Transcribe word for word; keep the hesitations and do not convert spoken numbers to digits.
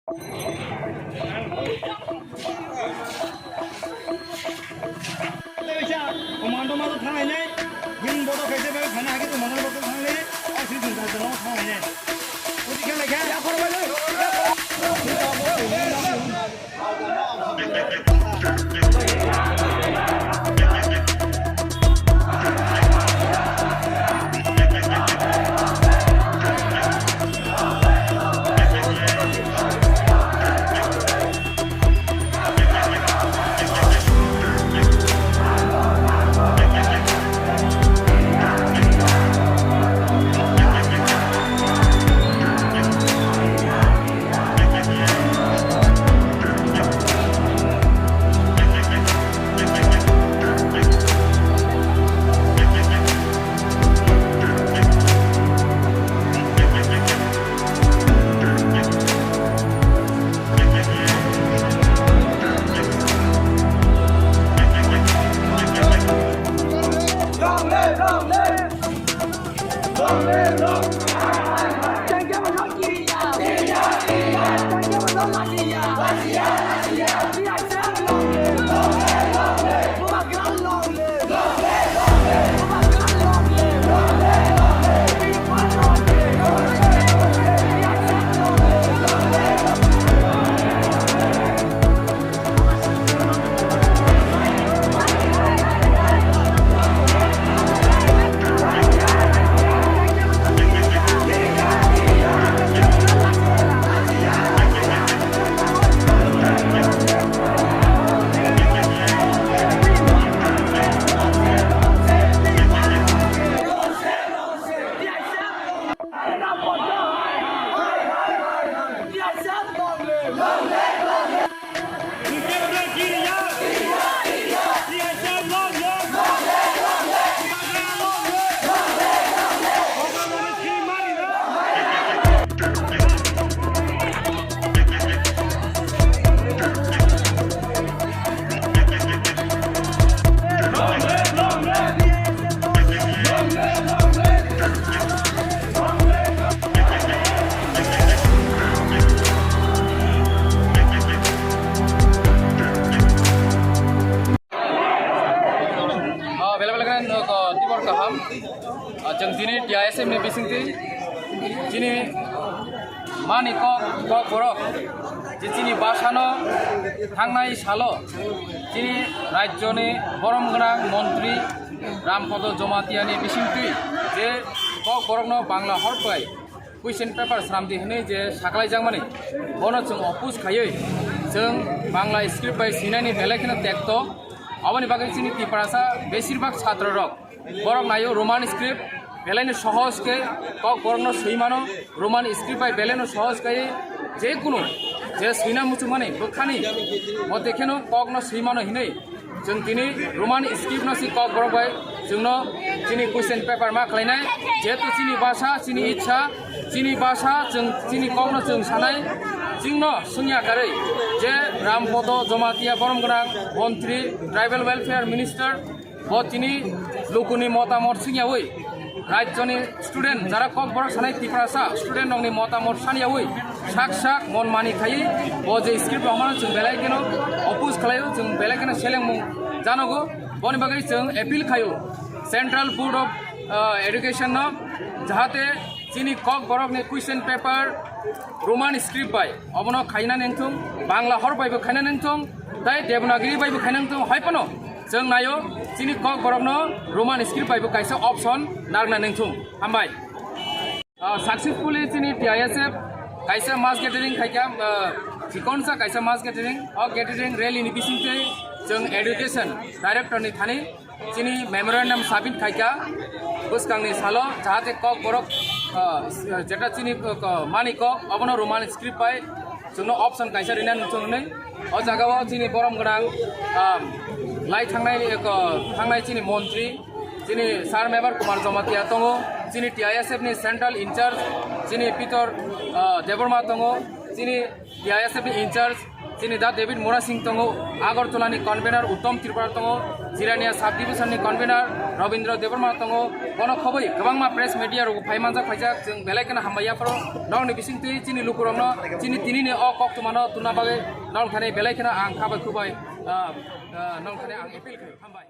Commando ma thang nai nai, yin bodo kaise bai thana hagi commando bodo thang nai, asri thang nai, thang nai. Uji khe lekha. Ah, bela bela khe, ah, tibor kaham. Ah, chwng tini T I S F ni bisingtwi chini mani kok, kok borok je chini basano thangnai salo chini rajyoni borom gwnang montri Rampodo Jomatia ni bisingtwi je kok borokno Bangla hor bai question paper sramdi hwnwi je saklaijakmani, bono chwng oppose khaiwi chwng Bangla script bai swinani belai kheno tekto. Aboni bagwi chini Tiprasa besirbak chhatrorok borok naio Roman script, belaino sohoj khe kok borokno swi mano, Roman script bai belaino sohoj khe je kunu je swina muchungmani bwkhani mote kheno kokno swi mano hinwi chwng tini Roman script no si kok borok bai chwngno chini question paper ma khlainai, jehetu chini basa, chini ichha, chini basa, chwng chini kokno chwng sanai, chwngno swngya karwi je Rampodo Jomatia borom gwnang montri, tribal welfare minister, bo tini lukuni motamot swngyawi rajyoni student jara kok borok sanai Tiprasa student rokni motamot saniyawi sak sak mon mani khaiwi bo je script rok mano chwng belai kheno oppose khlaio, chwng belai kheno selengmung janogo. Boni bagwi chwng appeal khaio Central Board of, uh, Education no, jahate chini kok borokni question paper Roman script bai obono khaina nengthung, Bangla hor baibo khaina nengthung, tai Devanagiri baibo khaina nengthung, hai phano chwng naio chini kok borokno Roman script baibo kaisa option narwkna nengthung. Hambai. Ah, successfully chini T I S F kaisa mass gathering khaikha, ah, chikonsa kaisa mass gathering, o gathering rally ni bisingtwi chwng education director ni thani chini memorandum submit khaikha bwskangni salo, jahate kok borok, ah, jeta chini, ah, mani kok obono Roman script bai chwngno option kaisa rina nungchung hwnwi. O jagao chini borom gwnang, ah, lai thangnai, ah, thangnai chini montri, chini sir Mebar Kumar Jamatia tongo, chini T I S F ni central in charge chini Pitor, ah, Debbarma tongo, Chini T I S F ni in charge, chini da David Murasing tongo, Agartala ni convener Uttom Tripura tongo, Jirania sub division ni convener Rabindra Debbarma tongo, bono khobwi kwbangma press media rok phai manjak phaijak, chwng belai kheno hambai yapharo, nokni bisingtwi chini lukurokno, chini tinini o koktwmano tuna bagwi nok thani belai kheno ang khabai khubai, ah, ah, nok thani ang appeal khaio, hambai.